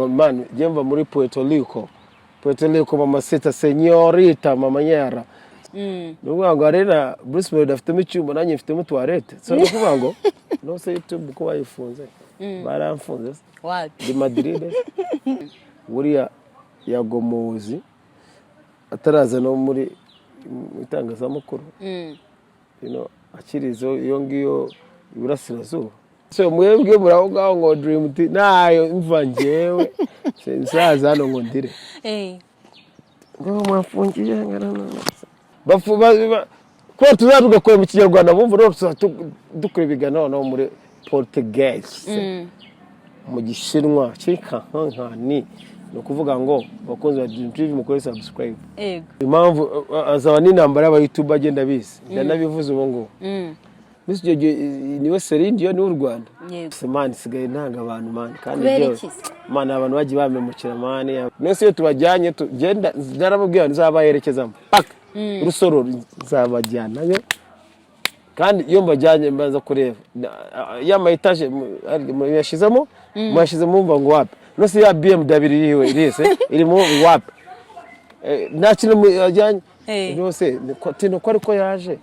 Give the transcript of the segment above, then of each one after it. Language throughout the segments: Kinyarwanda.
Man, njye mva muri Puerto Rico. Puerto Rico, mamacita, señorita, mama nyera. Ni ukuvuga ngo arena Bruce Melody afitemo icyuma, nanjye mfitemo toilette. So ni ukuvuga ngo no se YouTube ko bayifunze, baramfunze se? Wapi. Ndi Madrid. Buriya yagomuzi ataraza no muri mu itangazamakuru, akiri izo iyo ngiyo iburasirazuba. So mwebwe muri aho ngaho ngo Dream Team nayo mva, njyewe nsaza hano ngo ndire ngo mwafungiye bafu kubera tuzaba tugakora mu Kinyarwanda, bumva rero tuzaba dukora ibiganiro noneho muri Portuguese, mu Gishinwa, cikankani. Ni ukuvuga ngo abakunzi ba Dream TV, mukore subscribe. Impamvu azaba n'intambara y'abayituba agenda abizi, ndanabivuze ubu ngubu. Muri icyo gihe niwe Celine Dion, niwe u Rwanda. Man, isigaye ntanga abantu, man, kandi Kubera njyewe iki se? Man, abantu bagiye bamemukira, man. Nese iyo tubajyanye, tugenda, narababwira nzabaherekeza mpaka Rusoro, nzabajyanayo. Kandi iyo mbajyanye mbanza kureba ya ma étage muyashyizemo, muyashyizemo, mumva ngo wapi. Nose ya BMW iriwe irise irimo wapi? Nta kintu muyajyanye. Nose nuko ariko yaje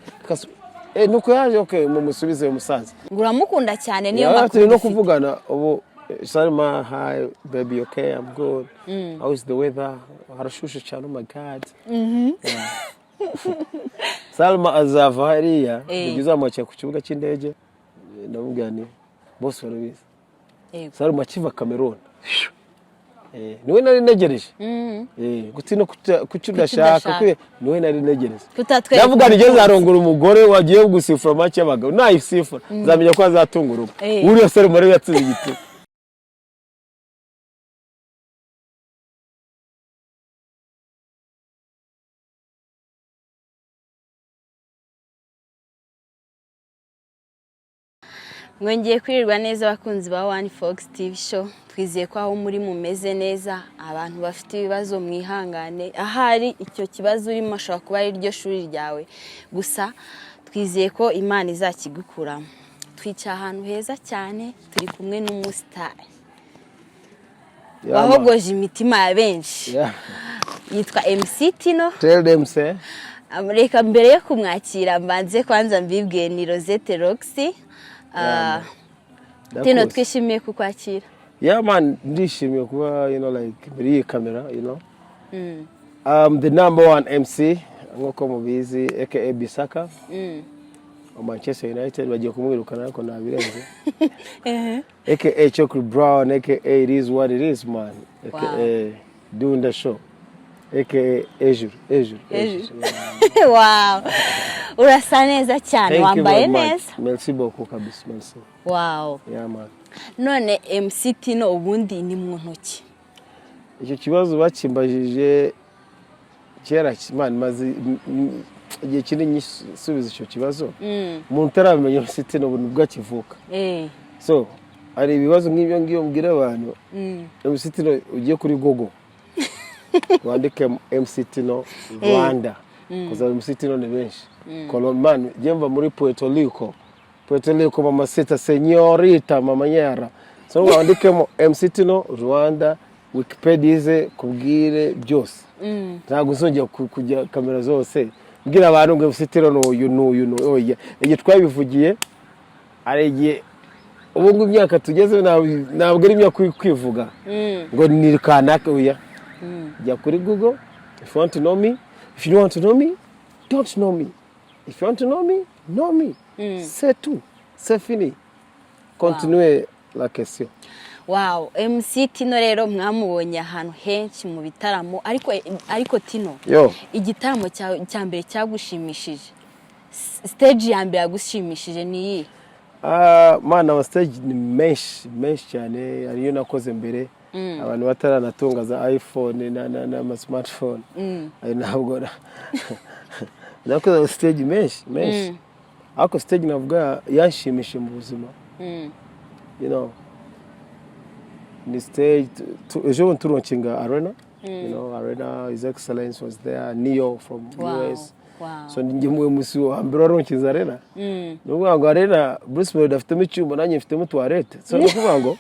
nuko yaje, okay, mumusubize umusaza. Ngo uramukunda cyane, niyo Yeah, makuru turi no dufite. kuvugana ubu. Salma, hi baby, okay, I'm good. How is the weather? Harashushe cyane, oh my God. Yeah. Salma azava hariya, nibwo uzamwakira ku kibuga cy'indege. Ndamubwira ni bose barabizi. Salma akiva Cameroon, niwe nari ntegereje. Guti no kuki udashaka? Udashaka? Niwe nari ntegereje. Kutatwereka Ndavuga nigeze umukunzi. arongora umugore wagiye gusifura match y'abagabo, nayisifura nzamenya ko azatunga urugo. Uriya Salma rero yatsinze igitego. Mwongeye kwirirwa neza, abakunzi ba One Fox TV Show. Twizeye ko aho muri mumeze neza. Abantu bafite ibibazo mwihangane, ahari icyo kibazo urimo ashobora kuba ari ryo shuri ryawe, gusa twizeye ko Imana izakigukuramo. Twicaye ahantu heza cyane, turi kumwe n'umusitari Yeah, man. wahogoje imitima ya benshi. Yitwa MC Tino. Tell them, say. Reka mbere yo kumwakira mbanze kwanza mbibwiye, ni Rosette Roxy. Tino, Ndakuzi. twishimiye kukwakira. Yeah man, ndishimiye kuba like imbere y'iyi kamera. I'm the number one MC nk'uko mubizi, aka Bisaka wa Manchester United, bagiye kumwirukana ariko nabirenze, aka Chocolate Brown, aka it is what it is, man, aka doing the show, aka Ejuru Ejuru Ejuru. Wow, urasa neza cyane. Thank you Wambaye very much. neza. Merci beaucoup kabisa, merci. Yeah man. None MC Tino ubundi ni mu ntoki? Icyo kibazo bakimbajije kera, man, maze igihe kinini nsubiza icyo kibazo. Umuntu utaramenya MC Tino ubu nibwo akivuka. So hari ibibazo nk'ibyo ngibyo mbwira abantu. MC Tino, ugiye kuri Google wandike MC Tino Rwanda, kuza MC Tino ni benshi. Man, njye mva muri Puerto Rico, Puerto Rico, mamacita, señorita, mama nyera. So wandikemo MC Tino Rwanda, Wikipedia ize kubwire byose. Ntabwo uzongera kujya kamera zose mbwira abantu ngo MC Tino n'uyu n'uyu n'uyu. Oya, igihe twabivugiye hari igihe. Ubu ngubu imyaka tugeze ntabwo ari imyaka yo kwivuga ngo ni kanaka. Oya, jya kuri Google if you want to know me. If you don't want to know me, don't know me. If you want to know me, know me. C'est tout, c'est fini. Continuez la question. Wow, MC Tino rero mwamubonye ahantu henshi mu bitaramo, ariko Tino, Yo. igitaramo cya mbere cyagushimishije, stage ya mbere yagushimishije ni iyi? Ah, man, ama stage ni menshi menshi cyane. Hariyo nakoze mbere abantu bataranatunga za iPhone n'ama smartphone. Ayo ntabwo nakoze ama stage menshi menshi, ariko stage navuga yanshimishije mu buzima ni stage ejo bundi tulaunchinga arena. Arena, His Excellence was there, Neo from US. So njye mu musi wa mbere walaunchinze arena. Ni ukuvuga ngo arena Bruce Melody afitemo icyuma, nanjye mfitemo toilette. So ni ukuvuga ngo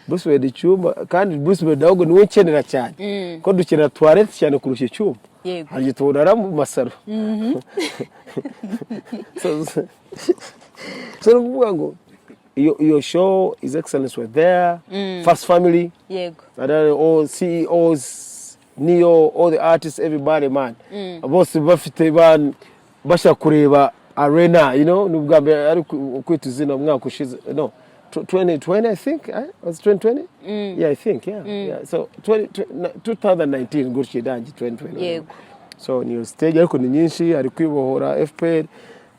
Bruce Melody icyumba, kandi Bruce Melody ahubwo niwe ukenera cyane, ko dukenera toilette cyane kurusha icyumba. Hari igihe tubonara mu masaro. So ni ukuvuga ngo iyo show, His Excellence were there, First Family, and then all CEOs, Neo, all the artists, everybody, man. Bose bafite ban bashaka kureba arena, ni ubwa mbere ari kwita izina umwaka ushize, no, 2020, I think, eh? Was it 2020? Yeah, I think, yeah. So 20, 2019 gutyo irangiye 2020. So niyo stage, ariko ni nyinshi. Hari kwibohora FPR,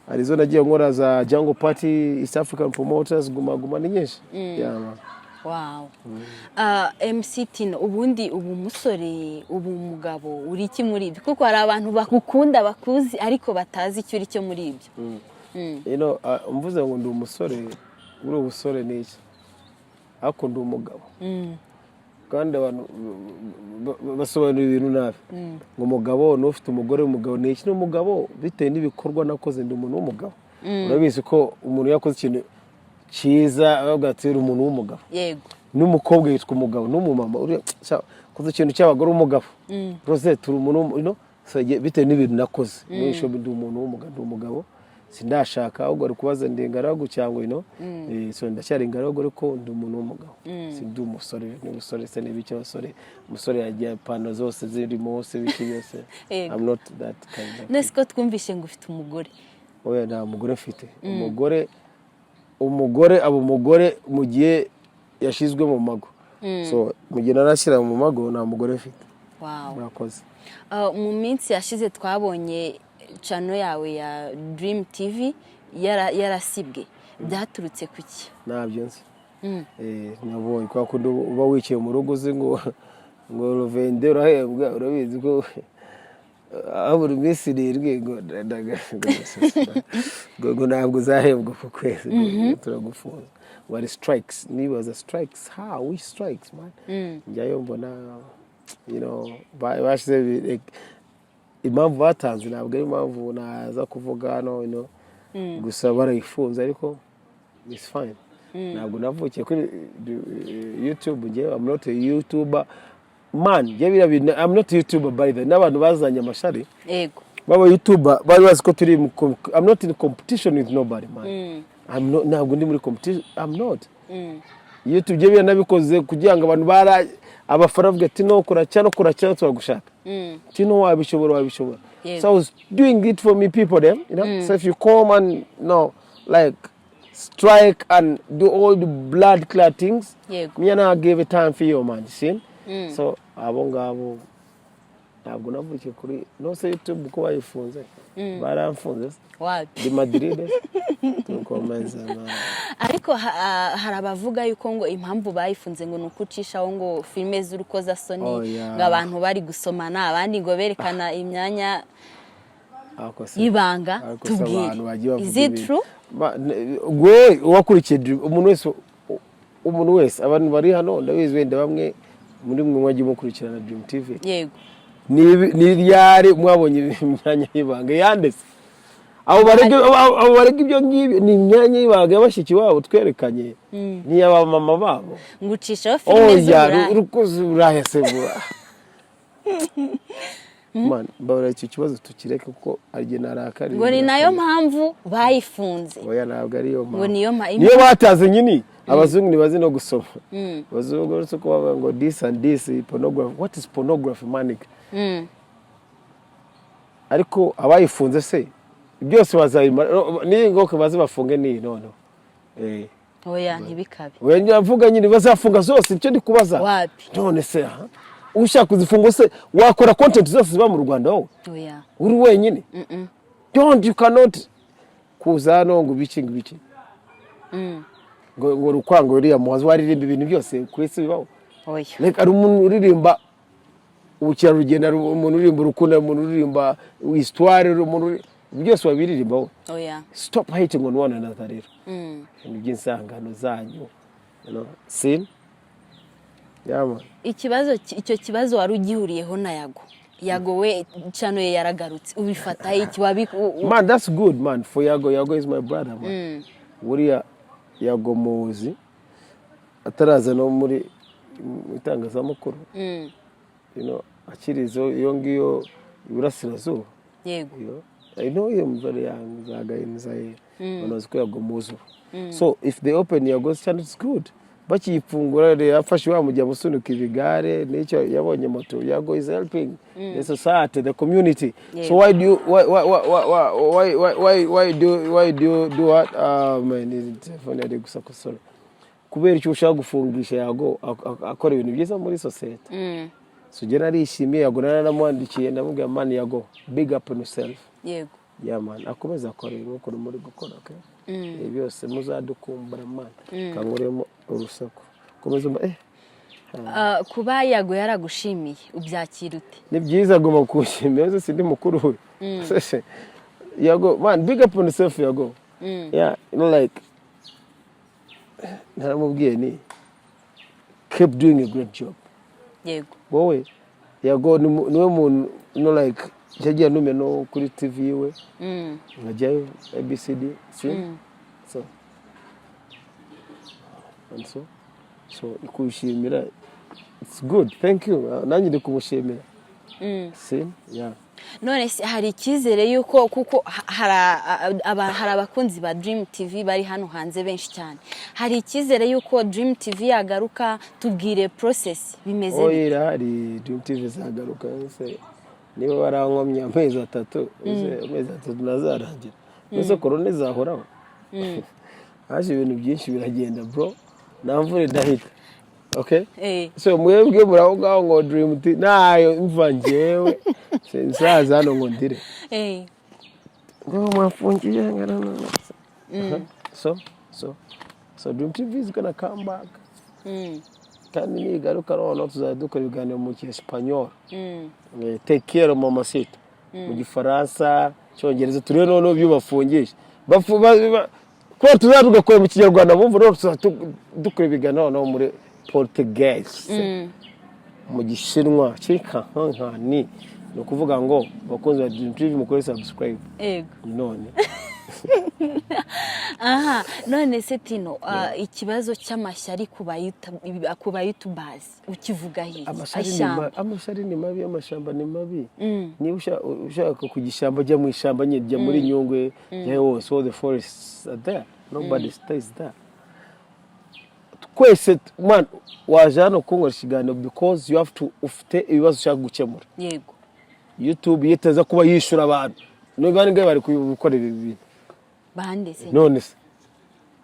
hari izo nagiye nkora za Jungle Party, East African Promoters, Guma Guma, ni nyinshi. Yeah, man. Wow. Ah, MC Tino, ubundi ubu umusore, ubu umugabo, uri iki muri ibyo? Kuko hari abantu bagukunda, bakuzi, ariko batazi icyo uri cyo muri ibyo. Mvuze ngo ndi umusore, buri ubusore ni iki? Ariko ndi umugabo. Kandi abantu basobanura ibintu nabi, ngo umugabo ni ufite umugore, umugabo ni iki? Ni umugabo bitewe n'ibikorwa nakoze. Ndi umuntu w'umugabo. Urabizi ko umuntu iyo yakoze ikintu cyiza bavuga ati: "Uri umuntu w'umugabo." N'umukobwa yitwa umugabo, n'umumama uriya koze ikintu cy'abagore, umugabo Rosette, uri umuntu so, bitewe n'ibintu nakoze muri show, ndi umuntu w'umugabo, ndi umugabo. Sindashaka, ahubwo ari kubaza ndi ingaragu cyangwa so ndacyari ingaragu, ariko ndi umuntu w'umugabo, sindi umusore. Ni umusore se n'ibiki? Abasore, umusore yagiye ipantaro zose zirimo hose, ibiki byose. I'm not that kind of. None ko twumvishe ngo ufite umugore? Oya, nta mugore mfite. Umugore aba umugore mu gihe yashyizwe mu mago. So mu gihe narashyira mu mago, nta mugore mfite. Murakoze. Mu minsi yashize twabonye channel yawe ya Dream TV yarasibwe, byaturutse ku ki? Ntabyo nzi. Nabonye kwa kundi uba wicaye mu rugo, uzi ngo ruvende urahembwa, urabizi ko aho buri minsi 7 ngo ntabwo uzahembwa ku kwezi, ngo turagufunza, ngo hari strikes. Nibaza strikes, how, which strikes, man? Njyayo mbona bashyize like, impamvu batanze ntabwo ari impamvu naza kuvuga hano, gusa barayifunze, ariko it's fine. Ntabwo navukiye kuri YouTube. Njyewe I'm not a YouTuber, man. Njyewe biriya bintu, I'm not a YouTuber, by the way. N'abantu bazanye amashari baba YouTuber bari bazi ko turi mu I'm not in competition with nobody, man. I'm not, ntabwo ndi muri competition, I'm not. YouTube byo nabikoze kugira ngo abantu bara abafana bavuga ati: "No kora cyane, kora cyane, turagushaka Tino, wabishobora, wabishobora." So I was doing it for me people them. So if you come and no like strike and do all the blood clot things, me and I give it time for you, man, you see? So abo ngabo, ntabwo navukiye kuri no se YouTube ko bayifunze, baramfunze se. Wapi. Di Madrid tukomeza na Ariko hari abavuga yuko ngo impamvu bayifunze ngo ni uko ucishaho ngo filime z'urukozasoni, Oh, yeah. ngo abantu bari gusomana, abandi ngo berekana imyanya Ariko se- y'ibanga. Ariko se Tubwire, abantu bagiye bavuga is it ibintu. true? We wakurikiye umuntu wese, abantu bari hano ndabizi, wenda bamwe muri mwe mwagiye mukurikirana Dream TV. Ni ryari mwabonye imyanya y'ibanga yanditse? Abo barega ibyo ngibyo, ni imyanya y'ibanga y'abashyitsi babo twerekanye, ni iy'abamama babo? Ngo ucishaho filime Oya. z'uburaya. Urukozi uraya se bura. Man, mbabara icyo kibazo tukireke, kuko hari igihe narakariye. Ngo ni nayo mpamvu bayifunze. Oya, ntabwo ariyo mpamvu. Ngo niyo Niyo bataze nyine. Abazungu ntibazi no gusoma. Abazungu uretse ko bavuga ngo this and this pornography, what is pornography, man? Ariko abayifunze se byose bazabimara? Niyi ngoke baze bafunge niyi noneho. Oya, ntibikabe. Oya, ndavuga nyine bazafunga zose, icyo ndi kubaza. Wapi. None se aha ushaka kuzifunga se, wakora content zose ziba mu Rwanda wowe Oya. uri wenyine? Don't, you cannot kuza hano ngo ibiki, ngo ibiki, ngo Rukwanga uriya muhanzi waririmba ibintu byose ku isi bibaho. Oya. Like hari umuntu uririmba ubukerarugendo, hari umuntu uririmba urukundo, hari umuntu uririmba histoire, hari umuntu byose wabiririmba wowe? Oya. Stop hating on one another rero, ibintu by'insangano zanyu, sin, yeah, man. Ikibazo, icyo kibazo wari ugihuriyeho na Yago. Yago we channel ye yaragarutse, ubifata iki? Wabi Man, that's good, man, for Yago. Yago is my brother, man. Buriya Yago muzi. Ataraza no muri mu itangazamakuru, akiri iyo ngiyo iburasirazuba. I know him very young, Zaga Zaire. Abantu bazi ko Yago muzi. So if they open Yago's channel, it's good. Bakiyifungura rero yafashe wa mujya musunika ibigare n'icyo yabonye moto. Yago is helping the society, the community. So why do you why do you do what? Ah man, telefone yari gusa sorry. Kubera icyo ushaka gufungisha Yago akora ibintu byiza muri society. So njye narishimiye Yago, naranamwandikiye, ndamubwira: "Man, Yago, big up on yourself." Yeah man, akomeza akora ibintu ukuntu muri gukora, okay? Ibi byose muzadukumbura, man. Kankuremo urusaku. Komeza Ah, kuba Yago yaragushimiye, ubyakira ute? Ni byiza, agomba kuwushimira, ese sindi mukuru we? Se, Yago man, big up on yourself, Yago. Yeah, like naramubwiye ni keep doing a great job. Wowe Yago niwe muntu, like yagiye anumye no kuri TV yiwe, nkajyayo ABCD, see, so and so kuwushimira, it's good, thank you. Nanjye ndi kumushimira. See, yeah. None se hari icyizere yuko, kuko hari abakunzi ba Dream TV bari hano hanze benshi cyane, hari icyizere yuko Dream TV yagaruka? Tubwire process bimeze Oh, bite? Irahari, Dream TV izagaruka. Ese niba barankomye amezi 3, ese amezi 3 nazarangira? Ese korona izahoraho? Haje ibintu byinshi biragenda, bro, nta mvura idahita, okay? So mwebwe muri aho ngaho ngo Dream TV nayo mva, njyewe nsaza hano ngo ndire ngo mwafungiye ngo. So Dream TV is gonna come back. Kandi nigaruka noneho tuzajya dukora ibiganiro mu Kiespanyol, te quiero mamacita, mu Gifaransa, Cyongereza, turebe noneho ibyo bafungisha. Kubera tuzajya tugakora mu Kinyarwanda bumva, noneho tuzajya dukora ibiganiro noneho muri Portuguese, mu Gishinwa, ni ukuvuga ngo abakunzi ba Dream TV mukore subscribe. None Aha, none se Tino, ikibazo cy'amashyari ku ba youtubers ukivuga iki? Amashyari ni Ishyamba. Amashyari ni mabi, amashyamba ni mabi. Niba ushaka kujya ishyamba, jya mu ishyamba nyine, jya muri Nyungwe, jya hose, all the forests are there, nobody stays there. Twese man, waje hano kunkoresha ikiganiro because you have to, ufite ibibazo ushaka gukemura. YouTube yiteza kuba yishyura abantu, niba ngahe bari gukora ibi bintu? Bande se? None se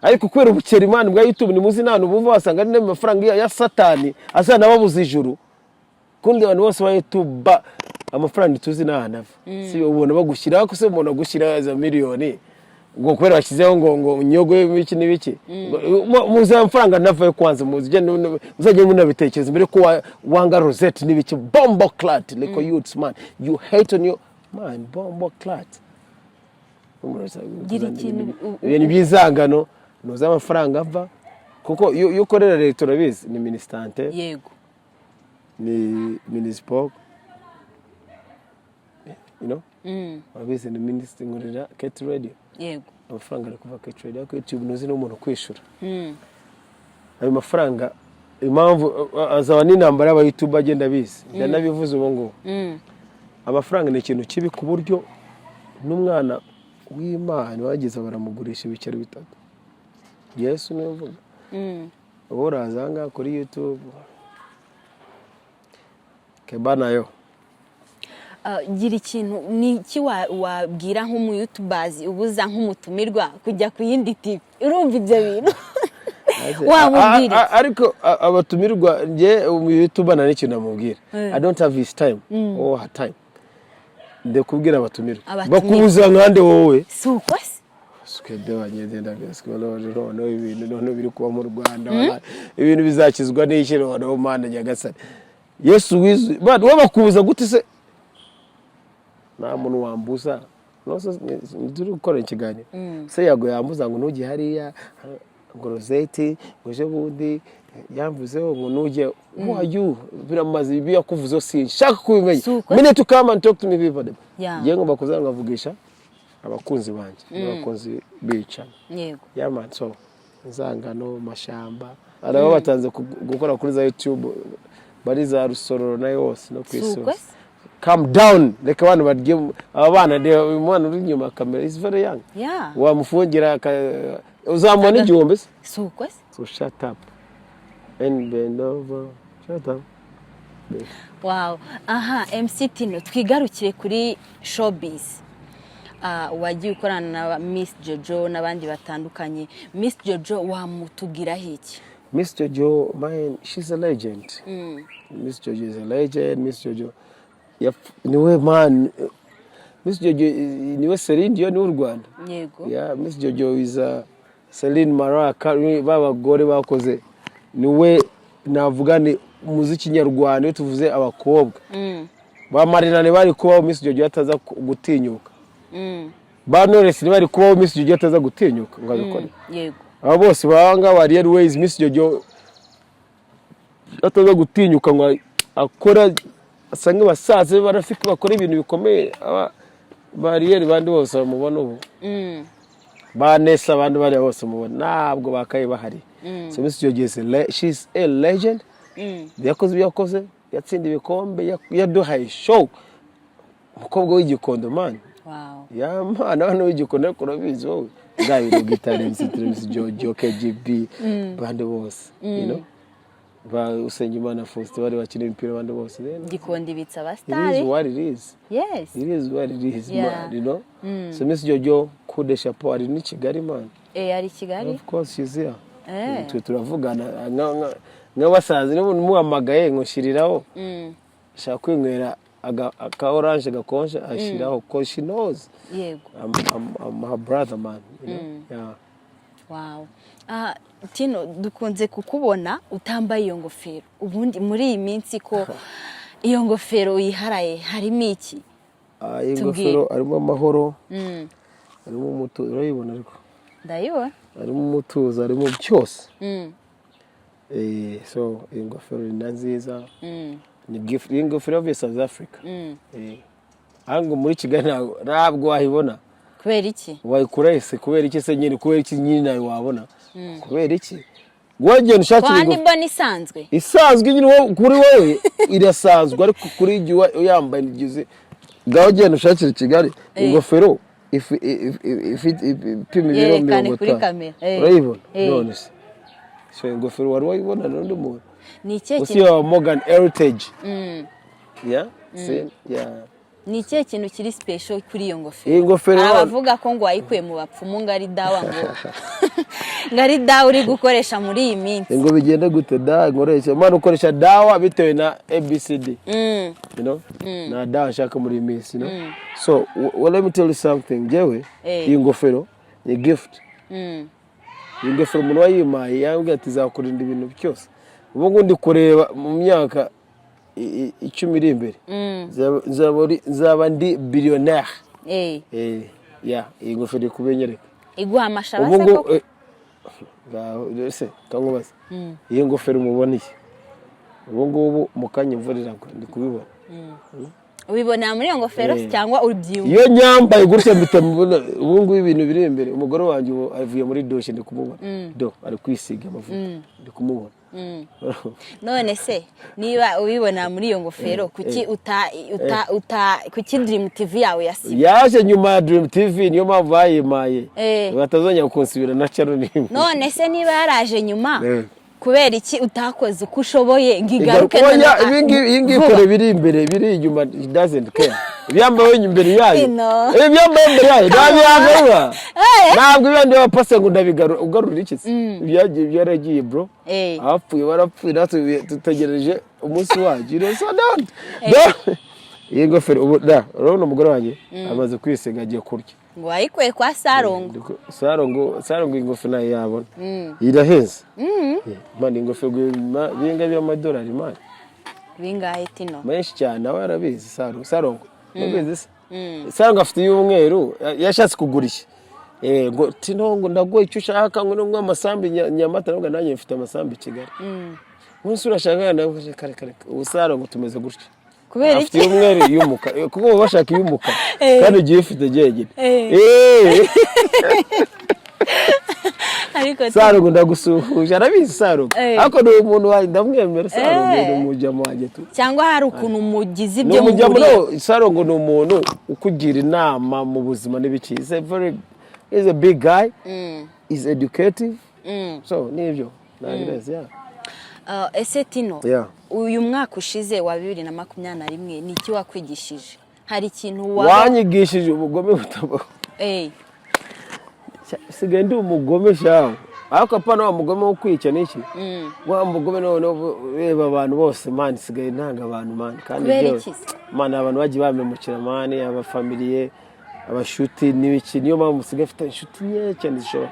ariko kubera ubukera imana bwa YouTube, nimuzi nta bumva, wasanga ari n'amafaranga ya Satani azanababuza ijuru. Kundi abantu bose ba YouTube amafaranga ntituzi n'ahantu ava. Si ubona bagushyiraho ko se umuntu agushyiraho za miliyoni ngo kubera bashyizeho ngo nyogo ibiki n'ibiki? Muzi amafaranga navayo kwanza, muzajye munabitekereza mbere ko wanga Rosette n'ibiki. Bomboclaat like youths, man, you hate on your man, bomboclaat. Gira ikintu Ibintu by'inzangano, ntuzi amafaranga ava, kuko iyo ukorera leta, urabizi, ni MINISANTE, ni MINISPORT, urabizi, ni minisitiri, nkorera KT Radio. Amafaranga ari kuva KT Radio, ariko YouTube ntuzi n'umuntu kwishyura ayo mafaranga. Impamvu azaba n'intambara y'aba YouTube agenda abizi, ndanabivuze ubu ngubu. Amafaranga ni ikintu kibi, ku buryo n'umwana w'Imana bagize baramugurisha ibiceri 3. Yesu niwe uvuga. Ubu uraza aha ngaha kuri YouTube keba nayo. Gira ikintu, ni iki wabwira nk'umuyutubazi ubuza nk'umutumirwa kujya ku yindi TV? Urumva ibyo bintu wamubwira iki? Ariko abatumirwa, njye umu YouTuber nta n'ikintu namubwira. I don't have his time or her time. Ndakubwira abatumirwa. Abatumirwa. Bakubuza nkande wowe? Si uko se? Swede bagenda noneho ibintu noneho biri kuba mu Rwanda, wallahi. Ibintu bizakizwa n'iki noneho? Mana Nyagasani Yesu wizu, wowe bakubuza gute se? Nta muntu wambuza. Nose turi gukora ikiganiro se, Yago yambuza ngo ntujye hariya, ngo Rosette, ngo ejo bundi yamvuzeho ngo ntujye? Who are you? Biramaze, ibyo yakuvuzeho sinshaka kubimenya. Si uko? Minute to come and talk to me people. Ngiye ngomba kuza nkavugisha abakunzi banjye n'abakunzi bicana. Yeah man, so inzangano, mashamba. Hari abo batanze gukora kuri za YouTube, bari za Rusororo nayo hose no ku isi Si uko hose. Se? Calm down, reka abantu barye. Aba bana, reba uyu mwana uri inyuma ya kamera, is very young. Wamufungira uzamuha n'igihumbi se? Si uko se? So shut up and bend over, shut up. Wow. Aha, MC Tino, twigarukire kuri showbiz. Wagiye ukorana na Miss Jojo n'abandi batandukanye. Miss Jojo wamutubwiraho iki? Miss Jojo, man, she's a legend. Miss Jojo is a legend. Miss Jojo niwe, man, Miss Jojo niwe Celine Dion w'u Rwanda. Yeah, Miss Jojo is a Celine, Mariah Carey, b'abagore bakoze, niwe navuga ni umuziki nyarwanda. Iyo tuvuze abakobwa ba Marina, ntibari kubaho Miss Jojo ataza gutinyuka. Ba Knowless ntibari kubaho Miss Jojo ataza gutinyuka ngo abikore. Aba bose banga ba Real Ways, Miss Jojo ataza gutinyuka ngo akora, asange basaza be barafite bakora ibintu bikomeye. Aba ba Ariel, bandi bose bamubona ubu, ba Nessa, abandi bariya bose mubona, ntabwo bakaye bahari. So Miss Jojo is she's a legend. Yakoze ibyo yakoze, yatsinda ibikombe, yaduhaye show, umukobwa w'Igikondo, man. Ya man, abana b'Igikondo, ariko urabizi wowe bwa bintu bwita MC Jojo, KGB, bandi bose, ba Usengimana Faustin, bari bakina imipira, abandi bose. Then Gikondo ibitse it is abasitari. what it is. It is what it is, man. So Miss Jojo, coup de chapeau, ari ni Kigali, man. Eh, ari i Kigali. Of course she's here. Twe turavugana nk'abasaza, niba muhamagaye ngo nshyiriraho, ashaka kwinywera aka orange gakonje, ashyiraho, 'cause she knows I'm her brother, man. Yeah. Wow. Ah, Tino, dukunze kukubona utambaye iyo ngofero. Ubundi muri iyi minsi ko iyo ngofero uyiharaye, harimo iki? Ah, iyi Tubwire. ngofero harimo amahoro, harimo umutuzo, urayibona ariko? Ndayibona. Harimo umutuzo, harimo byose. So iyi ngofero ni na nziza, ni gift. Iyi ngofero yavuye South Africa. Ahubwo muri Kigali ntabwo wayibona. Kubera iki? Wayikura ese? Kubera iki se nyine? Kubera iki nyine nawe wabona? Kubera iki wagenda ushakira Kandi ingofero mbona isanzwe. Isanzwe nyine, kuri wowe irasanzwe, ariko kuri igihe uyambaye ntigize. Ngaho genda ushakire i Kigali ingofero ifite ipima ibiro Yerekane 50. kuri kamera. Urayibona? None se so ingofero wari wayibona n'undi muntu Ni ikihe usi kintu wa Morgan Heritage? Yeah, see, yeah. Ni ikihe kintu kiri special kuri iyo ngofero? Iyi ngofero Abavuga ko ngo wayikuye mu bapfumu, ngo ari dawa, ngo ari dawa uri gukoresha muri iyi minsi. Ngo bigende gute da? Nkoresha, man, ukoresha dawa bitewe na ABCD. Nta dawa nshaka muri iyi minsi. So well, let me tell you something. Njyewe iyi ngofero ni gift. Iyi ngofero umuntu wayimpaye yambwiye ati izakurinda ibintu byose. Ubu ngubu ndi kureba mu myaka 10 iri imbere, nzaba ndi billionaire. Yeah, iyi ngofero iri kubinyereka. Iguha amashaba Ubu se ngubu koko? Ngaho se kankubaza, iyi ngofero mubona iki? Ubu ngubu mu kanya imvura iragwa, ndi kubibona. Ubibonera muri iyo ngofero cyangwa ubyiyumva? Iyo nyambaye gutya mpita mbona ubu ngubu ibintu biri imbere. Umugore wanjye ubu avuye muri douche, ndi kumubona, do ari kwisiga amavuta, ndi kumubona. None se niba ubibona muri iyo ngofero, kuki uta uta uta kuki Dream TV yawe yasiba? Yaje nyuma ya Dream TV, niyo mpamvu bayimaye, batazongera kunsubira na channel n'imwe. None se niba yaraje nyuma, kubera iki utakoze uko ushoboye ngo igaruke? Oya, Noneho ibi ngibi, iyi ngiyi vuba. ikora ibiri imbere, biri inyuma, it doesn't care. Ibyambaye imbere yayo, No. ibyambaye imbere yayo ntabwo yagarura. Ntabwo ibindi bapase ngo ndabigarura. Ugarura iki se? Ibyagiye byaragiye, bro. Abapfuye barapfuye, natwe dutegereje umunsi wacu. So don't. Iyi ngofero ubu da, urabona umugore wanjye amaze kwisiga, agiye kurya. Ngo wayikuye kwa Sarongo. Sarongo, Sarongo, ingofero nayo yabona iraheze. Man, ingofero binga by'amadolari, man. Bingahe, Tino? Menshi cyane, nawe arabizi. Sarongo, Sarongo urabizi se? Sarongo afite iy'umweru, yashatse kugura iki. Ngo Tino, ngo ndaguha icyo ushaka, ngo ngo amasambu Nyamata, nubwo nanjye mfite amasambu i Kigali. Umunsi urashaka nawe, kare kare. Ubu Sarongo tumeze gutya. Kubera Afite iki? iy'umweru, iy'umukara, kuko baba bashaka iy'umukara kandi ugiye ufite jyenyine. Ariko Sarugo, ndagusuhuje, arabizi Sarugo. Eh. Ariko ni umuntu wanjye, ndamwemera Sarugo. Eh. Ni umujyamo wanjye tu. Cyangwa hari ukuntu mugize Ni ibyo umujyamo. muhuriye? No, Sarugo ni umuntu ukugira inama mu buzima n'ibiki. He's a big guy, is educative, so nibyo nabireze, yeah. Ese Tino, Yeah. uyu mwaka ushize wa 2021 ni iki wakwigishije? Hari ikintu waba Wanyigishije ubugome butabaho. Sigaye ndi umugome shawe, ariko apana wa mugome wo kwica n'iki, wa mugome noneho reba abantu bose, man, sigaye ntanga abantu, man, kandi Kubera njyewe, iki se? Man, abantu bagiye bamemukira, man, abafamiliye, abashuti n'ibiki. Niyo mpamvu nsigaye mfite inshuti nkeya cyane zishoboka.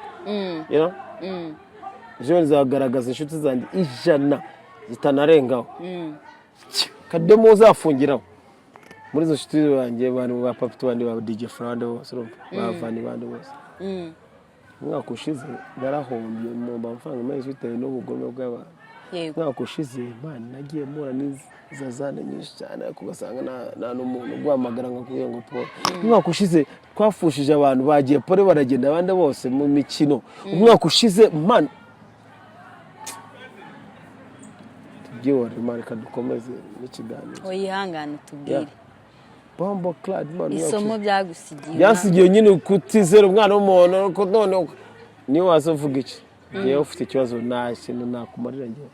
Ejo nzagaragaza inshuti zanjye 100 zitanarengaho. Kademo uzafungiraho muri izo nshuti zanjye, abantu ba Papito bandi, ba DJ Frande bose, urumva, ba Vani bandi bose. Umwaka ushize narahombye mu mafaranga menshi bitewe n'ubugome bw'abantu. Umwaka ushize, man, nagiye mpura n'izazane nyinshi cyane, ariko ugasanga nta n'umuntu uguhamagara ngo akubwire ngo pole. Umwaka ushize twafushije abantu bagiye pole, baragenda abandi bose mu mikino. Umwaka ushize, man, tubyihorere, man, reka dukomeze n'ikiganiro. Wihangane utubwire. Bombo clad, man, umwaka Isomo ushize. byagusigiye. Byasigiye nyine kutizera umwana w'umuntu, ariko none niyo waza uvuga iki, ngewe ufite ikibazo, nta kintu nakumarira ngewe.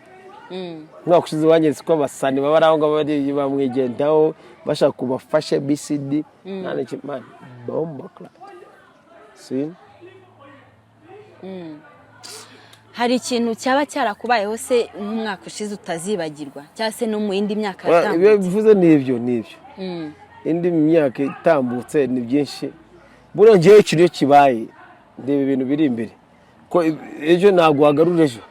Umwaka ushize wanyeretse ko abasani baba ari aho ngaho bari bamwigendaho bashaka kubafashe BCD, nta n'iki, man, bombo clad si. Hari ikintu cyaba cyarakubayeho se nk'umwaka ushize utazibagirwa, cyangwa se no mu yindi myaka Ibyo yatambutse? bivuze ni ibyo. Indi myaka itambutse ni byinshi. Buriya ngewe ikintu iyo kibaye, ndeba ibintu biri imbere, ko ejo ntabwo wagarura ejo.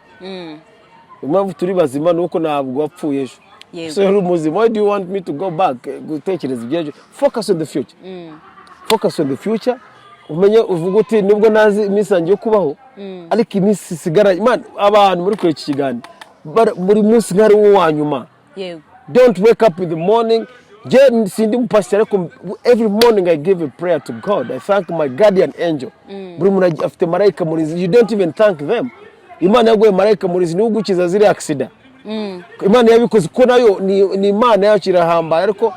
Impamvu turi bazima ni uko ntabwo wapfuye ejo. So uri muzima, why do you want me to go back gutekereza iby'ejo? Focus on the future, focus on the future. Umenye uvuga uti nubwo nazi iminsi yanjye yo kubaho, ariko iminsi isigaranye, man, abantu muri kure iki kiganiro, buri munsi nk'ari wo wa nyuma. Don't wake up in the morning. Nje sindi mupasiteri, ariko every morning I give a prayer to God. I thank my guardian angel. Buri muntu afite marayika murinzi. You don't even thank them. Imana yaguye marayika murinzi, niwe ugukiza ziriya accident. Imana yabikoze ko nayo ni Imana yacu, irahambaye, ariko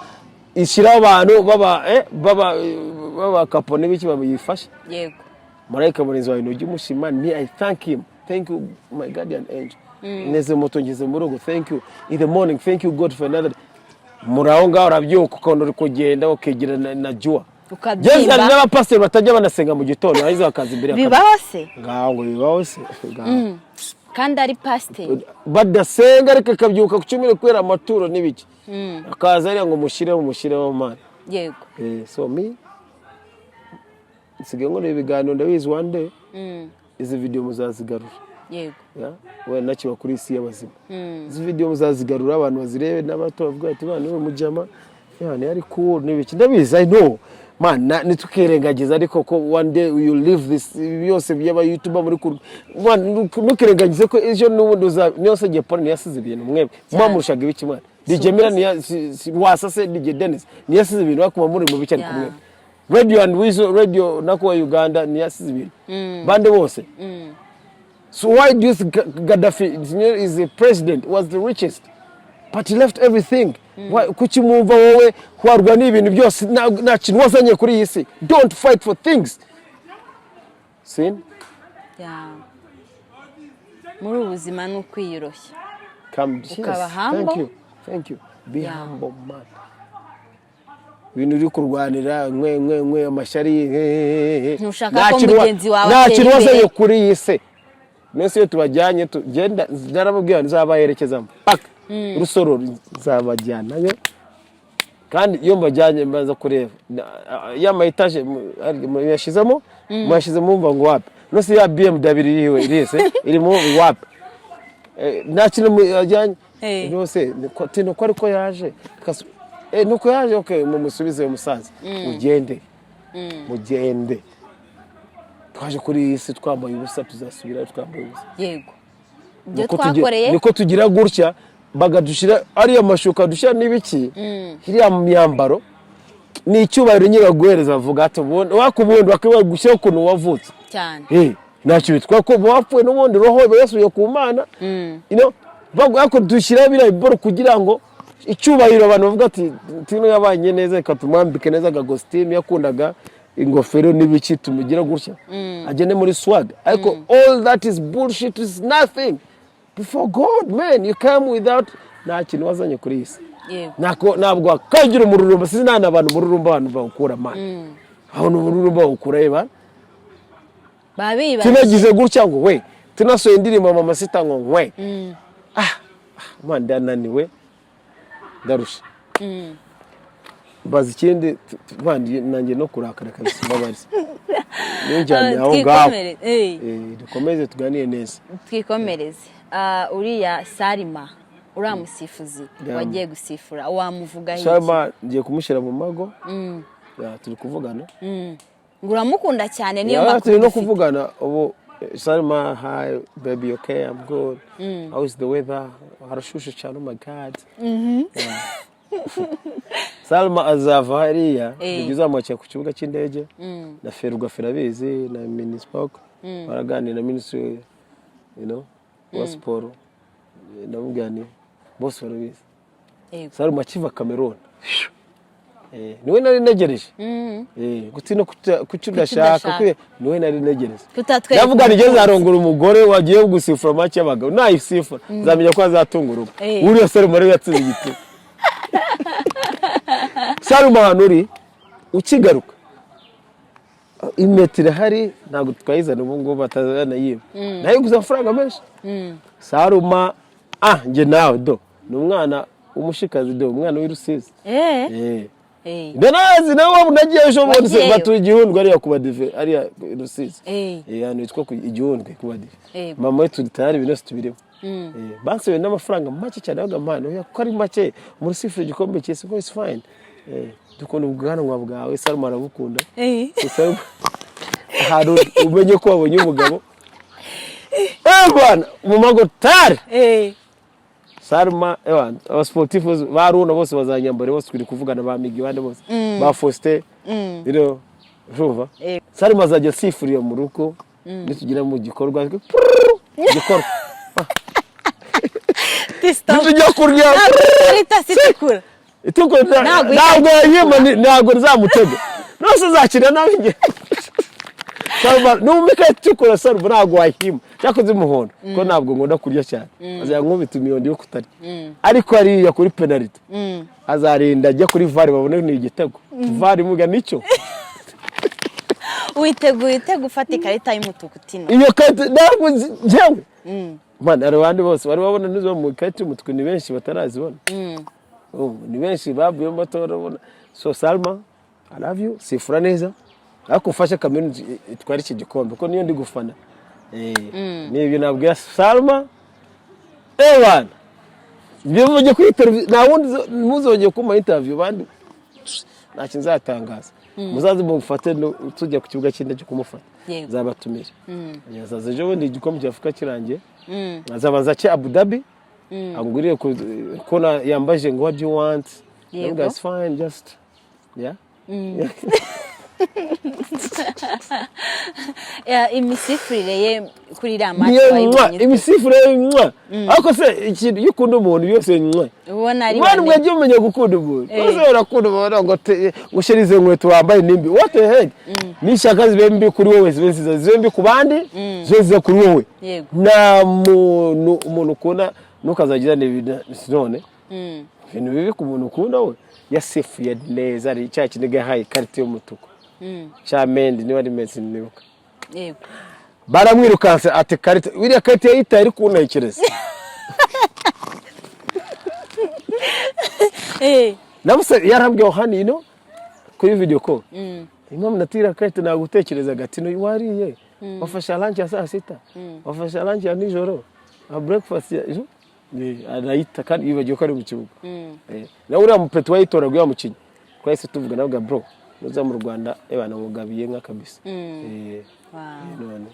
ishyiraho abantu baba kapo n'ibiki bayifasha. Marayika murinzi wawe ntujya umushima? Me, I thank him. Thank you, my guardian angel. Neze moto, ngeze mu rugo, thank you. In the morning, thank you, God, for another. Muri aho ngaho urabyuka, ukabona uri kugenda ukegera na jua. Ukabyimba. Jye hari n'abapasiteri batajya banasenga mu gitondo, barangiza bakaza imbere ya kamera. Bibaho se? Ngaho ngo bibaho se? Ngaho. Kandi ari pasiteri. Badasenga, ariko akabyuka ku cyumweru kubera amaturo n'ibiki, akaza ariya ngo mushyireho, mushyireho, man. So me nsigaye nkora ibiganiro, ndabizi one day izi video muzazigarura. Yeah? Wenda nakiba kuri isi y'abazima, izi video muzazigarura, abantu bazirebe n'abato bavuga ati bana niwe mujama yani yari cool n'ibiki. Ndabizi, I know, man, ntitukirengagiza ariko ko one day you leave this byose by'aba YouTuber muri kur, man, ntukirengagize ko ejo n'ubundi uza. Niyo se Paul ntiyasize ibintu? Mwebwe mwamurushaga ibiki, mwana? DJ Mira niya wasa se DJ Dennis ntiyasize ibintu? Bakuma muri mu bice ariko mwebwe Radio and Weasel, Radio nako wa Uganda ntiyasize ibintu? Bande bose. So why do you think Gaddafi is the president, was the richest, but he left everything? Why, kuki mwumva wowe warwaniye ibintu byose, nta kintu wazanye kuri iyi si? Don't fight for things. See? Yeah. Muri ubu buzima ni ukwiyoroshya. Come, yes. Ukaba humble. Thank you. Thank you. Be humble, man. Ibintu uri kurwanira nkwe nkwe nkwe amashyari he, he, he. Ntushaka Nta ko kintu mugenzi wawe nta atera kintu wazanye imbere. kuri iyi si. Mbese iyo tubajyanye, tugenda, narababwira nzabaherekeza mpaka Rusororo, nzabajyanayo. Kandi iyo mbajyanye mbanza kureba ya ma etaje muyashyizemo, mumva ngo wapi? No se ya BMW iriwe irese iri mu wapi? Nta kintu yajyanye. Rwose nuko ariko yaje, nuko yaje, okay, mumusubize uyu musaza, mugende, mugende. Twaje kuri iyi si twambaye ubusa, tuzasubira twambaye ubusa. Yego, ibyo Niko twakoreye. Niko tugira gutya bagadushira ariya mashuka dushyira n'ibiki, iriya myambaro ni icyubahiro nyine baguhereza, bavuga ati ubundi wakubundi bakwiye gushyiraho ukuntu wavutse. Cyane. Ntacyo bitwaye ko bapfuye, n'ubundi roho iba yasubiye ku Mana. Ariko dushyiraho biriya biboro kugira ngo icyubahiro, abantu bavuga ati: "Tino yabanye neza, reka tumwambike neza agakositimu yakundaga, ingofero n'ibiki, tumugira gutya, agende muri swag." Ariko all that is bullshit, is nothing before God, man. You come without, nta kintu wazanye kuri iyi si. Ntabwo wakagira umururumba. Sinzi nta abantu umururumba, abantu bawukura, man, aho ni umururumba bawukura eba. Baba bibaza. Tunagize gutya ngo we tunasohoye indirimbo Mama Sita ngo nkwe, ah ah, man, ndananiwe, ndarusha. Mbaza ikindi, man, nanjye no kurakara kabisa, mbabariza nijyane aho ngaho. Twikomereze. Dukomeze tuganire neza. Twikomereze. Uriya Salima, uriya musifuzi wagiye gusifura, wamuvugaho iki? Salma ngiye kumushyira mu mago. Yeah, turi kuvugana. Ngo uramukunda cyane, niyo Yeah, makuru turi no dufite. kuvugana ubu. Salma, hi baby, okay, I'm good. How is the weather? Harashushe cyane, oh my God. Yeah. Salma azava hariya, nibyo uzamwakira ku kibuga cy'indege na Ferwafa irabizi, na Minispoc baraganira na minisitiri wa siporo. Ndamubwira ni bose barabizi. Salma akiva Cameroon, niwe nari ntegereje. Guti no kuki udashaka? Udashaka? Niwe nari ntegereje. Kutatwereka Ndavuga nigeze umukunzi. arongora umugore wagiye gusifura match y'abagabo, nayisifura nzamenya ko azatunga urugo. Uriya Salma rero yatsinze igitego. Salma, ahantu uri ukigaruka, impeta irahari, ntabwo twayizana ubu ngubu batazanayiba, nayo iguze amafaranga menshi. Salma, ah, njye nawe do ni umwana w'umushikazi, do umwana w'i Rusizi. Ndanazi nawe nagiye ejo bundi. Wagiyeyo? Batuye Igihundwe ariya ku Badive, ariya i Rusizi. Ahantu hitwa ku Igihundwe ku Badive. Mama we turi tayari, ibintu byose tubirimo. Bansabiye n'amafaranga make cyane, avuga mpano oya, kuko ari make muri sifura igikombe cy'isi ko it's fine. Dukunda ubwanwa bwawe, Salma arabukunda. So, Salma, ahantu umenye ko wabonye umugabo, bana mu mago tayari. Salma, abasportifs ba Runa bose bazanyambara, bose turi kuvugana, ba Migi, bande bose, ba Faustin, urumva? Salma azajya asifurira mu rugo nitugera mu gikorwa, gikorwa nitujya kurya. Ikarita si itukura. Itukura. Ntabwo. Ntabwo yayima, ntabwo nzamutega nose azakina nawe njye. Salma numva ikarita itukura, Salma ntabwo wayima, cyakoze umuhondo kuko ntabwo nkunda kurya cyane, azajya nkubita imihondo yo kutarya, ariko hariya kuri penaliti azarinda ajya kuri VAR babone ni igitego, VAR imuga nicyo. Witeguye ute gufata ikarita y'umutuku, Tino? Iyo karita ntabwo njyewe, man, hari abandi bose bari babona n'izo mu ikarita y'umutuku, ni benshi batarazibona. Oh, ni benshi bavuyemo batarabona. So Salma, I love you, sifura neza, ariko ufashe Cameroon itware iki gikombe kuko niyo ndi gufana. Ni ibyo nabwira Salma. Ewana, ibyo mujye kuri televiziyo, nta wundi ntuzongeye kumpa interview, bandi nta kintu nzatangaza. Muzaze mufate tujya ku kibuga cy'indege kumufata. Nzabatumira, azaza ejo bundi igikombe cya Afurika kirangiye. Azabanza ace Abu Dhabi anguriye ko yambaje ngo: "What do you want?" Ndavuga: "It's fine, just yeah." Imisifurire ye kuri iriya match Niyo mwa wayibonye ute? Imisifurire ye mwa, ariko se ikintu, iyo ukunda umuntu yose mwa. Ubona ari Mwana bane. Mwajya mumenya gukunda umuntu. Bose barakunda umuntu ngo ngo shira izo nkweto wambaye nimbi, what the heck? Nishaka zibe mbi kuri wowe, zibe nziza, zibe mbi ku bandi, zibe nziza kuri wowe. Nta muntu, umuntu ukunda ntukazagirane ibintu none ibintu bibi ku muntu ukunda. We yasifuye neza, ari cya kintu yahaye ikarita y'umutuku cya Mendi, niba ari Messi nibuka. Baramwirukanse ati karita, iriya karita yayitaye ari kuntekereza. Nabuse yarambwiye hano ino kuri video call, impamvu natira karita, ntabwo utekerezaga ati no wariye, wafashe lunch ya saa sita, wafashe lunch ya nijoro, a breakfast ya ejo. Arayita kandi yibagiwe ko ari mu kibuga. Nawe uriya mupeti wayitoraga, uriya mukinnyi twahise tuvuga, nawe bro, nuza mu Rwanda ebana mugabiye nka kabisa. None.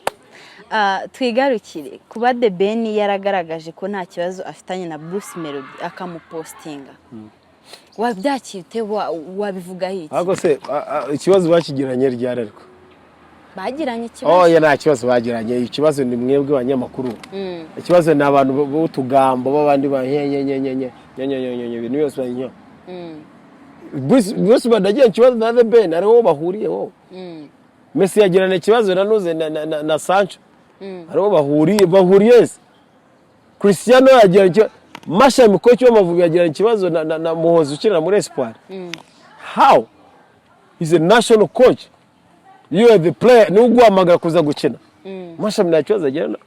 Twigarukire kuba The Ben yaragaragaje ko nta kibazo afitanye na Bruce Melody, akamupostinga, wabyakira ute? Wabivugaho iki? Ariko se ikibazo bakigiranye ryari? Ariko Bagiranye ikibazo. Oya, nta kibazo bagiranye. Ikibazo ni mwebwe banyamakuru. Ikibazo ni abantu b'utugambo b'abandi ba nyenyenyenyenye nyenyenyenye, ibintu byose banyo. Bruce Melody agira ikibazo na The Ben, ariho bahuriye wo. Messi yagirana ikibazo na Nuze na Sancho, ariho bahuriye se. Cristiano yagirana ikibazo, Mashami coach w'Amavubi yagirana ikibazo na Muhozi ukinira muri Espoir. How he's a national coach, you are the player, niwe uguhamagara kuza gukina. Mashami nta kibazo agirana.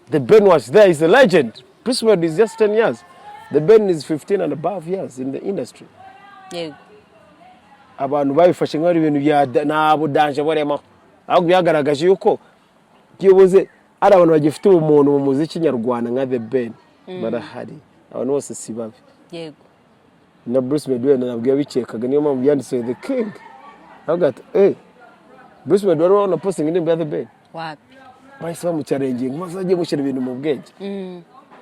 The Ben was there, he's a legend. Bruce Melody is just 10 years, The Ben is 15 and above years in the industry. Abantu babifashe nk'aho ari ibintu bya nta budanger burimo, ahubwo byagaragaje yuko byibuze ari abantu bagifite ubumuntu mu muziki nyarwanda nka The Ben barahari. Abantu bose si babi. Na Bruce Melody wenda nabwo yabikekaga, niyo mpamvu byanditse The King. Avuga ati: "Eh, Bruce Melody wari wabona posting indirimbo ya The Ben?" Wapi. Bahise bamuchallenginga, maze ajye mushyira ibintu mu bwenge.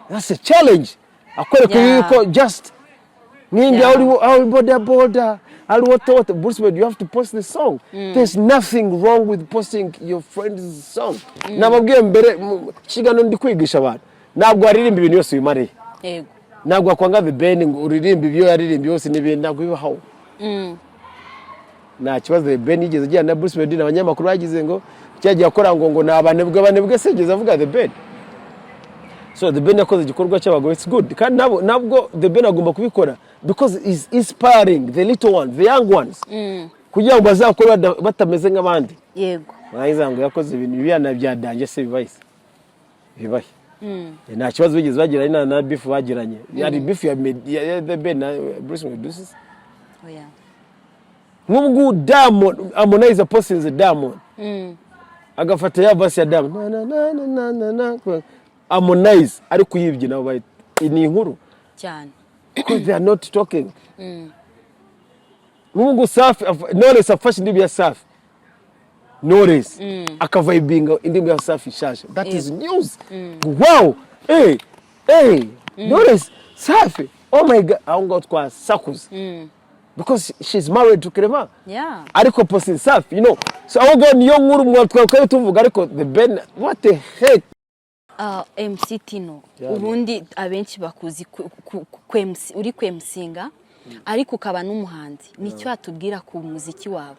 That's a challenge akwereka yuko just ninjye aho uri boda boda, ari wote wote. Bruce Melody, you have to post the song. There's nothing wrong with posting your friend's song. Nababwiye mbere mu kiganiro ndi kwigisha abantu, ntabwo waririmba ibintu byose wimariye. Ntabwo wakwanga The Ben ngo uririmbe ibyo yaririmbye byose n'ibindi, ntabwo bibaho. Nta kibazo The Ben yigeze agirana na Bruce Melody. Abanyamakuru bagize ngo cyagiye akora ngo ni abanebwe. Abanebwe se yigeze avuga The Ben? So The Ben yakoze igikorwa cy'abagabo, it's good. Kandi nabo nabwo The Ben agomba kubikora because is inspiring the little ones, the young ones, kugira ngo bazakore batameze nk'abandi. Barangiza ngo yakoze ibintu biriya bya danger se, bibaye se bibaye. Nta kibazo bigeze bagiranye, nta na beef bagiranye. Hari beef ya The Ben na Bruce Melody? Oya. Nk'ubu ngubu Diamond, Harmonize apostinze Diamond, agafata ya verse ya Diamond na na na na na na na, Harmonize ari kuyibyina, ni inkuru. Cyane. Because they are not talking. Nk'ubu ngubu Safi Knowless afashe indirimbo ya Safi, Knowless akavibinga indirimbo ya Safi nshasha, that is news. Wow, hey hey, Knowless, Safi, oh my God, aho ngaho twasakuza because she's married to Clement. Ariko posting Safi, so aho ngaho niyo nkuru mwa twari tuvuga. Ariko The Ben, what the heck? MC Tino, ubundi abenshi bakuzi uri kwemsinga, ariko ukaba n'umuhanzi. Nicyo watubwira ku muziki wawe?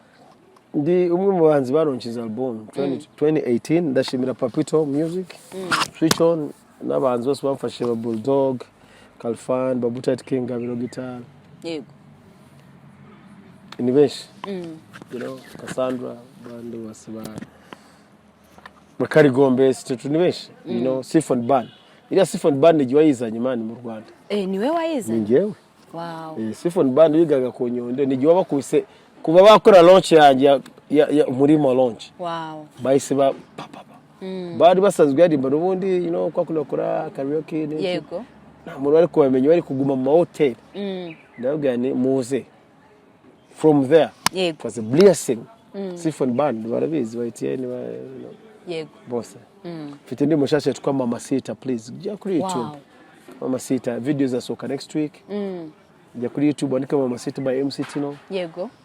Ndi umwe mu bahanzi balaunchinze album 2018. Ndashimira Papito Music, Switch On, n'abahanzi bose bamfashije, ba Bulldog, Kalfan, Babutet King, Gabiro Guitar. Ni benshi, Cassandra, bandi bose ba Bakarigombe Sitetu, ni benshi, Symphony Band. Iriya Symphony Band igihe wayizanye man mu Rwanda. Eh, niwe Ni wayizanye? njyewe. Symphony Band yigaga ku Nyundo, ni igihe wabakubise kuva bakora launch yanjye ya Murimo launch. Bahise ba pa pa pa, bari basanzwe yaririmba n'ubundi, kwa kundi bakora karaoke n'iki. Nta muntu wari kubamenya, bari kuguma mu mahoteli. Ndababwira ni muze from there. It was a blessing. Symphony Band barabizi, ba Etienne ba bose. Mfite indi mushasha yitwa Mama Sita, please jya kuri YouTube. Mama Sita video zasohoka next week. Jya kuri YouTube wandike Mama Sita by MC Tino.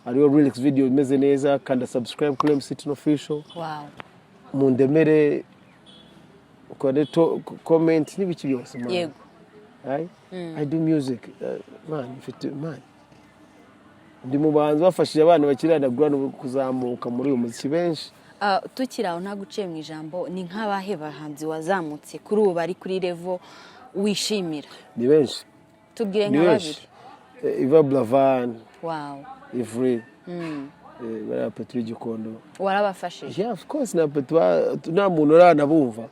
Hariho lyrics video imeze neza. Kanda subscribe kuri MC Tino Official. Mundemere, ukore comment n'ibiki byose, man. I do music, man, mfite man, ndi mu bahanzi bafashije abana bakiri underground kuzamuka muri uyu muziki benshi. Ah, tukiri aho, nta guciye mu ijambo, ni nk'abahe bahanzi wazamutse kuri ubu bari kuri level wishimira? Ni benshi. Tubwire Ni nka benshi. babiri. Iva Blavan, Ivry, bariya Petro Gikondo. Warabafashije? Yeah, of course, na Petro nta muntu uranabumva.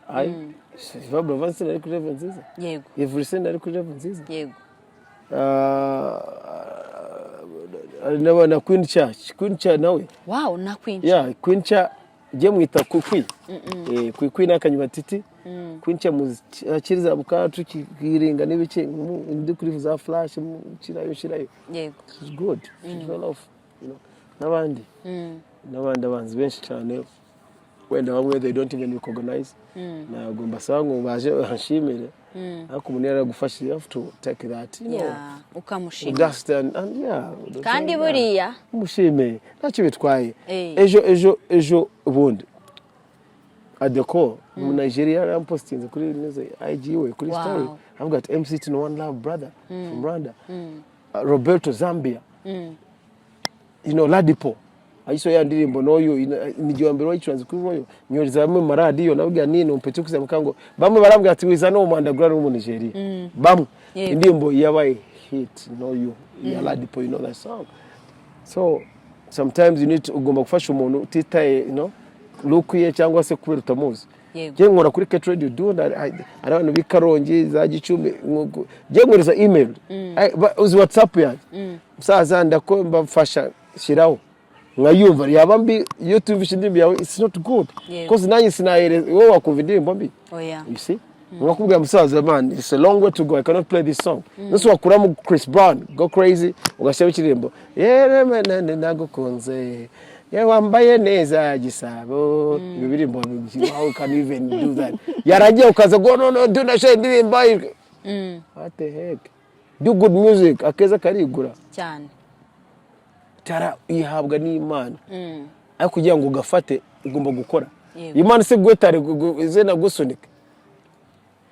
Ai Iva Blavan sinari kuri level nziza? Yego. Ivry sinari kuri level nziza? Yego. Ah, na Queen Cha, Queen Cha nawe. Wow, na Queen. Yeah, Queen Cha je mwita Kwikwi. Kwikwi n'akanyuma titi. Queen Cha muzikiriza buka tukiringa n'ibiki ndi kuri za flash shirayo shirayo. It's good. She's well off. N'abandi. N'abandi abanzi benshi cyane. Wenda bamwe they don't even recognize. Ntabwo mbasaba ngo baje banshimire. Ariko umuntu yaragufashije, you have to take that. Yeah, ukamushima. Understand and yeah. Kandi buriya Mushime, ntacyo bitwaye. Ejo ubundi Adeko mu Nigeria yarampostinze kuri neze IG we kuri story, avuga ati, "MC Tino, one love, brother from Rwanda." Roberto, Zambia, Ladipo ayiso ya ndirimbo noyo ni wa mbere wayicuranze kuri Royal, nyohereza bamwe mu maradiyo, nababwira nino mpete kuzamuka ngo bamwe barambwira ati, "Wiza no mu underground wo mu Nigeria." Bamwe indirimbo yabaye hit noyo ya Ladipo, you know that song. So sometimes you need to, ugomba gufasha umuntu utitaye look ye cyangwa se kubera utamuzi. Njye nkora kuri Ket Radio, do that. Hari abantu b'i Karongi, za Gicumbi, njye nkohereza email. Uzi WhatsApp yanjye, musaza, ndako mbafasha, shyiraho nkayumva, yaba mbi. Iyo tumvishe indirimbo yawe, it's not good, 'cause nanjye sinahereza wowe wakumva indirimbo mbi. Oya. You see, nkakubwira, "Musaza, man, it's a long way to go. I cannot play this song." Nose wakuramo Chris Brown "Go Crazy", ugashyiraho ikiririmbo "Yewe nagukunze ye wambaye neza gisabo", ibyo birimbo, how can you even do that? Yarangiye ukaza go, "No, no, do nashe indirimbo." What the heck? Do good music, akeza karigura. Cyane. Tara ihabwa n'Imana, ariko kugira ngo ugafate ugomba gukora. Imana se gwetare ize nagusunika?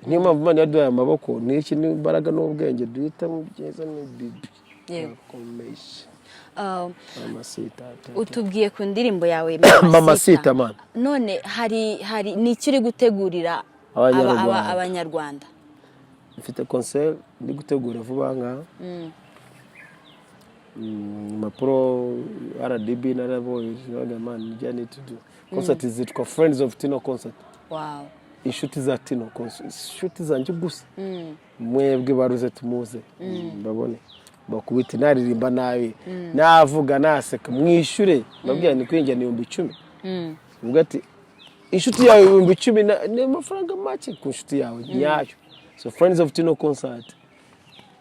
Niyo mpamvu Imana yaduhaye amaboko n'iki n'imbaraga n'ubwenge, duhitamo byiza n'ibibi. Urakomeje. Mamacita. Utubwiye ku ndirimbo yawe. Mamacita, man. None hari ni icyo uri gutegurira Abanyarwanda. Abanyarwanda? Mfite concert ndi gutegura vuba ngaha. Impapuro RDB narabonye, nabaga, man, njya need to do concert zitwa Friends of Tino concert. Inshuti za Tino concert, inshuti zanjye gusa. Mwebwe baruze tumuze mbabone, bakubite, naririmba nabi, navuga, naseka, mwishyure. Mbabwira ni kwinjira 10,000. Ubwo ati inshuti yawe 10,000 ni amafaranga make ku nshuti yawe nyayo. So Friends of Tino concert,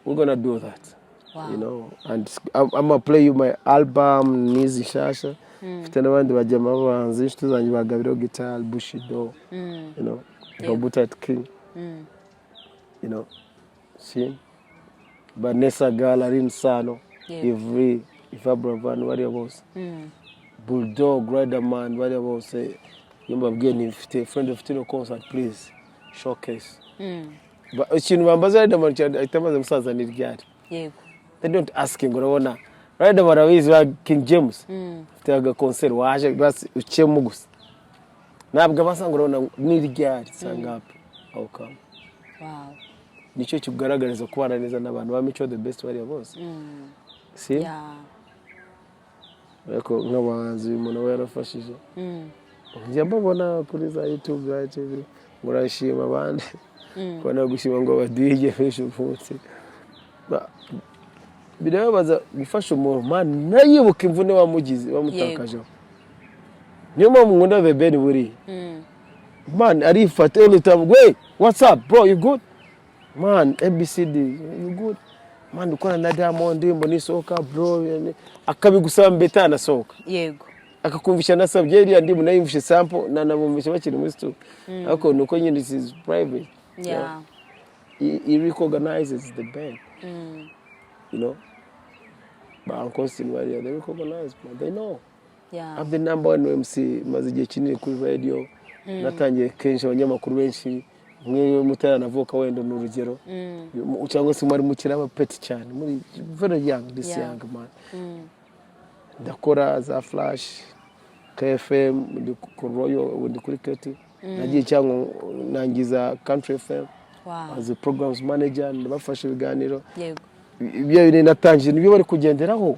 we're gonna do that. And I'm gonna play you my album nizi nshasha. Mfite n'abandi bajyama b'abahanzi, inshuti zanjye, ba Gabiro Guitar, Bushido, Robutat King, see, Vanessa Gala, Rin Sano, Ivry, Iva Bravan, bariya bose, Bulldog, Riderman, bariya bose. Iyo mbabwiye nti mfite Friend of Tino concert, please showcase. Ikintu bambaza Riderman cyane, ahita amaze, "Musaza, ni ryari?" They don't ask ngo urabona Riderman, arabizi, ba King James, mfite aga concert, waje basi ukemo gusa. Ntabwo abasanga urabona ni ryari, sangapi, I'll come. Nicyo kikugaragariza kubana neza n'abantu ba Mico The Best, bariya bose, si ariko nk'abahanzi uyu muntu aba yarafashije, njya mbabona kuri za YouTube, za TV, ngo urashima abandi, kubona gushima ngo baduhige benshi umunsi. Birababaza gufasha umuntu, man, ntayibuke imvune wamugize, wamutakajeho. Niyo mpamvu nkunda The Ben. Buriya man arifata every time, "Wey, what's up, bro? You good, man? ABCD, you good, man? Ukora na Diamond, indirimbo nisohoka, bro," akabigusaba mbere itanasohoka. Akakumvisha, nasabye iriya ndirimbo, nayumvishe sample, nanabumvisha bakiri muri studio, ariko nuko nyine it is private. He recognizes the band. Ba Uncle Austin bariya, they recognize, man, they know I'm the number one MC. Maze igihe kinini kuri radio, natangiye kenshi, abanyamakuru benshi mwe mutaranavuka wenda, ni urugero, cyangwa se mwari mukiri abapeti cyane, muri very young, this young man. Ndakora za Flash, KFM, ndi ku Royal, ubu ndi kuri KT. Nagiye cyangwa nangiza Country FM as a programs manager, ndabafasha ibiganiro. Ibyo bintu natangiye nibyo bari kugenderaho.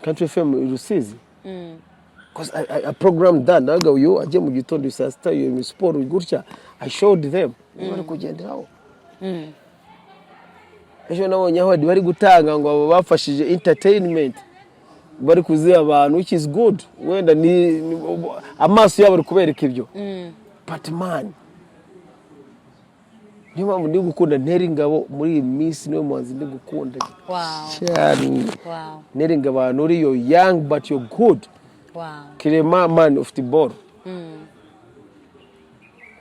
Country FM i Rusizi. 'Cause I programmed that, naga uyu ajye mu gitondo saa sita, iyo mu siporo gutya. I showed them, niyo bari kugenderaho. Ejo nabonye aho bari gutanga ngo abo bafashije entertainment bari kuziha abantu, which is good. Wenda ni amaso yabo ari kubereka ibyo, but man, niyo mpamvu ndi gukunda Ntera Ingabo muri iyi minsi, niwe muhanzi ndi gukunda cyane. Ntera Ingabo, ahantu uri, yo young but you're good. Kirema, man, ufite ball.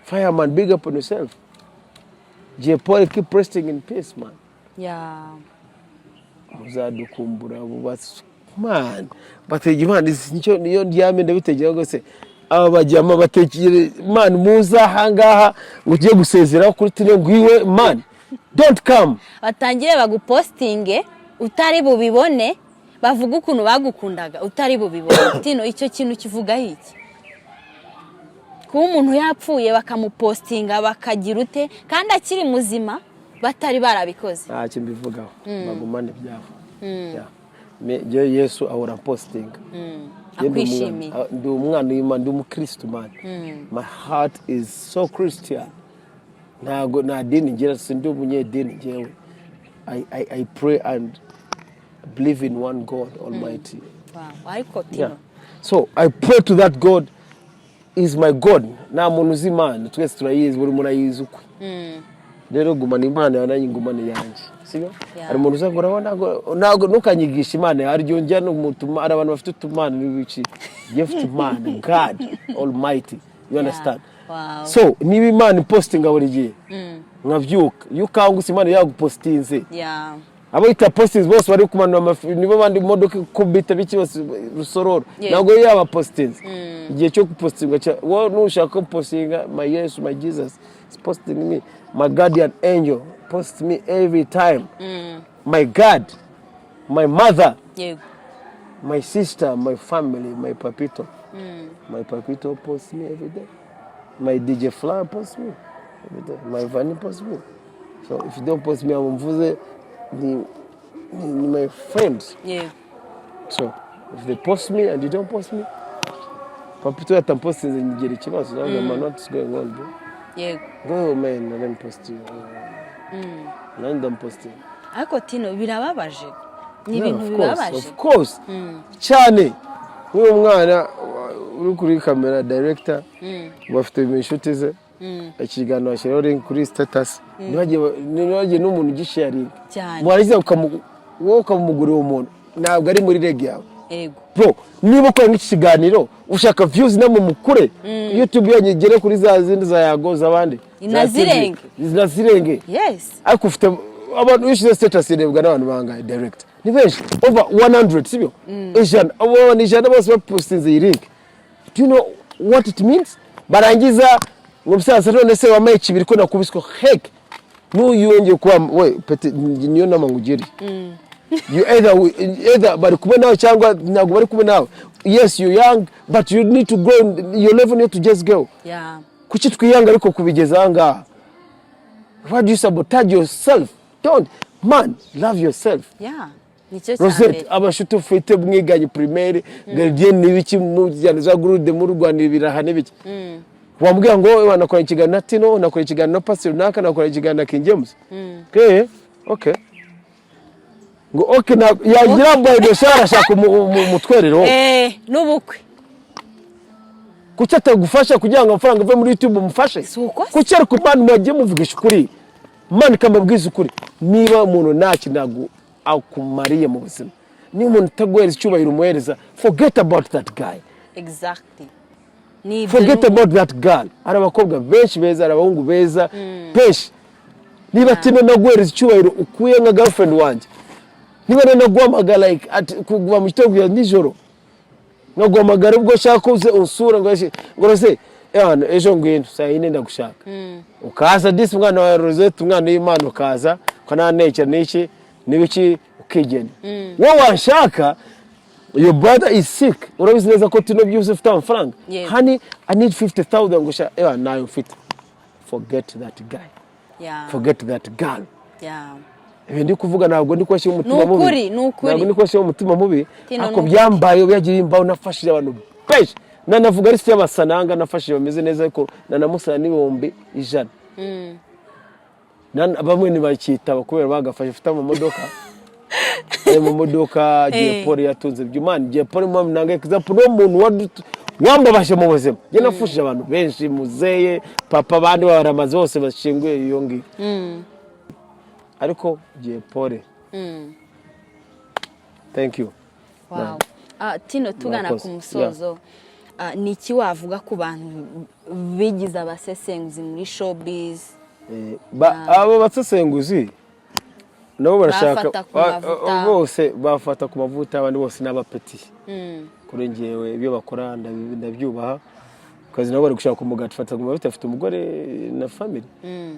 Fireman, big up on yourself. Jay Polly, keep resting in peace, man. Muzadukumbura bubatse, man. Bategera Imana nicyo niyo ndyamye ndabitegera rwose. Aba bajyama batekere, man, muza ahangaha ngo ugiye gusezera kuri Tino ngwiwe, man, don't come. Batangire bagupostinge utari bubibone, bavuga ukuntu bagukundaga utari bubibone. Tino, icyo kintu kivugaho iki, kuba umuntu yapfuye bakamupostinga, bakagira ute, kandi akiri muzima batari barabikoze? Ntacyo mbivugaho, bagumane ibyabo. Yeah. Njyewe Yesu ahora postinga. Njye ndi Akwishimiye. Ndi umwana w'Imana, ndi umukristo, man. My heart is so Christian. Ntago nta dini ngira, sindi umunyedini njyewe. I pray and believe in one God Almighty. Wow. Ariko Tino, Yeah. So I pray to that God is my God. Nta muntu uzi Imana, twese turayizi, buri muntu ayizi ukwe. Rero gumana Imana yawe, nanjye ngumane yanjye, sibyo? Yeah. Hari umuntu uza ngo urabona, ntabwo ntukanyigishe Imana yawe. Hari igihe njya no mu hari abantu bafite utumana n'ibiki. Njye mfite Imana, God Almighty, you understand? Wow. So niba Imana ipostinga buri gihe nkabyuka, iyo ukangutse Imana yagupostinze, abo yita postinze bose bari kumanura amafi, nibo bandi imodoka ikubita biki bose Rusororo, ntabwo yaba postinze. Igihe cyo gupostinga wowe nushaka gupostinga, my Yesu, my Jesus is posting me, my guardian angel posts me every time, my God, my mother, my sister, my family, my papito, my papito posts me every day, my DJ Fly posts me every day, my Vani posts me. So if you don't post me, abo mvuze ni my friends. So if they post me and you don't post me, papito yatampostinze ngira ikibazo. Nawe, man, what's going on, bro? Go, man, let me post you. Nanjye ndamupostinga. Ariko Tino, birababaje, ni Yeah, ibintu of course, bibabaje. Of course, cyane. Nk'uyu mwana uri kuri kamera, director, bafite inshuti ze, ikiganiro ashyiraho link kuri status, ntibagire n'umuntu ugisharinga. Mwarangiza wowe ukamugurira uwo muntu, ntabwo ari muri reg yawe. Bro, niba ukora nk'iki kiganiro ushaka views, namwe mukure YouTube yanyu igere kuri za zindi za Yago, z'abandi, za Inazirenge. TV, inazirenge. Ariko ufite abantu, iyo ushyize status irebwa n'abantu bangahe, direct? Ni benshi, over 100, sibyo? 100. Abo bantu 100 bose bapostinze iyi link, do you know what it means? Barangiza ngo musaza, none se wamaye kibiri ko nakubiswe? Heck, n'uyu yongeye kuba we pete. Niyo nama ngugiriye, you either bari kumwe nawe cyangwa ntabwo bari kumwe nawe. Yes, you young, but you need to grow your level, need to just go. Kuki twiyanga ariko kubigeza aha ngaha? Why do you sabotage yourself? Don't, man, love yourself. Yeah, nicyo cya Rosette, mbere. Abashuti ufite mwiganye primaire, gardienne n'ibiki, mujyana za gurude, murwanira ibiraha n'ibiki, wambwira ngo "Ewa, nakora ikiganiro na Tino, nakora ikiganiro na pastor runaka, nakora ikiganiro na King James." Okay, ngo okay, na yagira bridal shower, arashaka umutwerero wowe. Eh, n'ubukwe. Kuki atagufasha kugira ngo amafaranga ave muri YouTube umufashe? Si uko se? Kuki? Ariko man, mwagiye muvugisha ukuri, man, ikamabwiza ukuri. Niba umuntu nta kintu akumariye mu buzima, niba umuntu utaguhereza icyubahiro umuhereza, forget about that guy. Exactly, ni ibyo. Forget about that girl. Hari abakobwa benshi beza, hari abahungu beza benshi. Niba Tino naguhereza icyubahiro ukuye nka girlfriend wanjye, niba nanaguhamagara like kuva mu gitondo kugeza nijoro, nkaguhamagara ubwo ushaka ko uze unsura, ngo Rose, ewana, ejo ngwino saa 4 ndagushaka, ukaza disi, umwana wa Rosette, umwana w'Imana, ukaza ukanantekera n'iki n'ibiki, ukigenda. Wowe wanshaka, your brother is sick, urabizi neza ko Tino byose ufite amafaranga. Honey, I need 50,000, ngo sha, ewa, nayo mfite. Forget that guy. Forget that girl. Ibi ndi kuvuga ntabwo ndi kubashyira umutima Ni mubi. ukuri, ni ukuri. Ntabwo ndi kubashyira umutima mubi. Tino, ariko ni ukuri. byambayeho, byagiye bimbaho, nafashije abantu benshi. Nanavuga ari y'abasananga nafashije bameze neza, ariko nanamusana n'100,000. Bamwe ntibakitaba kubera bagafashe, ufite amamodoka, ayo mamodoka Jay Polly yatunze by'Imana. Jay Polly mpamvu nanga example, niwo muntu wambabashe mu buzima. Njye nafashije abantu benshi, muzeye, papa, abandi baramaze bose bashinguye iyo ngiyo, ariko Jay Polly, thank you. Wow. Ah, Tino, tugana Murakoze. ku musozo. Ah, ni iki wavuga ku bantu bigize abasesenguzi muri showbiz? Abo basesenguzi nabo barashaka Bafata ku mavuta. Bose bafata ku mavuta, abandi bose ni abapeti. Kuri njyewe ibyo bakora ndabyubaha kazi, nabo bari gushaka umugati. Fata ku mavuta afite umugore na family,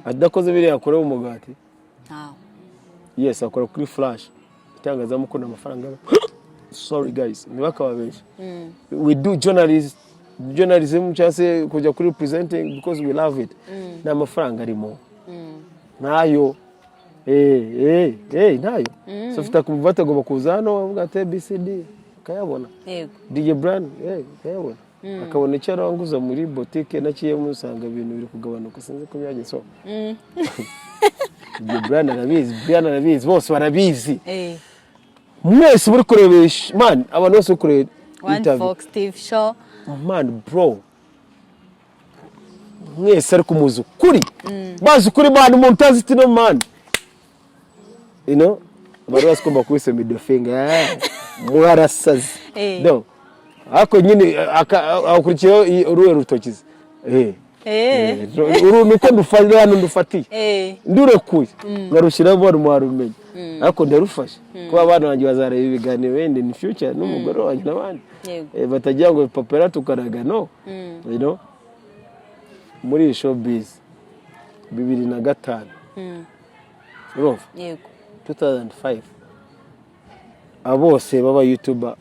adakoze biriya akoreho umugati? Ntawe. Yes, akora kuri Flash, itangazamakuru ni amafaranga. Sorry guys, ntibakababeshye. We do journalism cyangwa se kujya kuri presenting because we love it. Nta mafaranga arimo, ntayo. Ntayo. So ufite kumva agomba kuza hano avuga ati ABCD, akayabona. DJ Brian akayabona, akabona icyo aranguza muri botike nakiyemo, usanga ibintu biri kugabanuka, sinzi ko byagenze. So DJ Brian arabizi, Brian arabizi, bose barabizi. Mwese muri kurebesha, man, abantu bose bari kureba One interview. Fox TV Show. Man, bro, mwese ariko muzi ukuri, bazi ukuri, man. Umuntu utazi Tino, man, bari bazi ko bakubise middle finger. Mwarasaze. No, ariko nyine akurikiyeho uruhe rutoki se? Uru niko ndufashe hano, ndufatiye, ndurekuye nkarushyiraho, bora mwarumenya, ariko ndarufashe kuba abana banjye bazareba ibiganiro wenda in future, n'umugore wanjye n'abandi. Batagira ngo papa yaratukanaga. No, muri iyi showbiz 2005, urumva? Yego. 2005, abo bose baba youtuber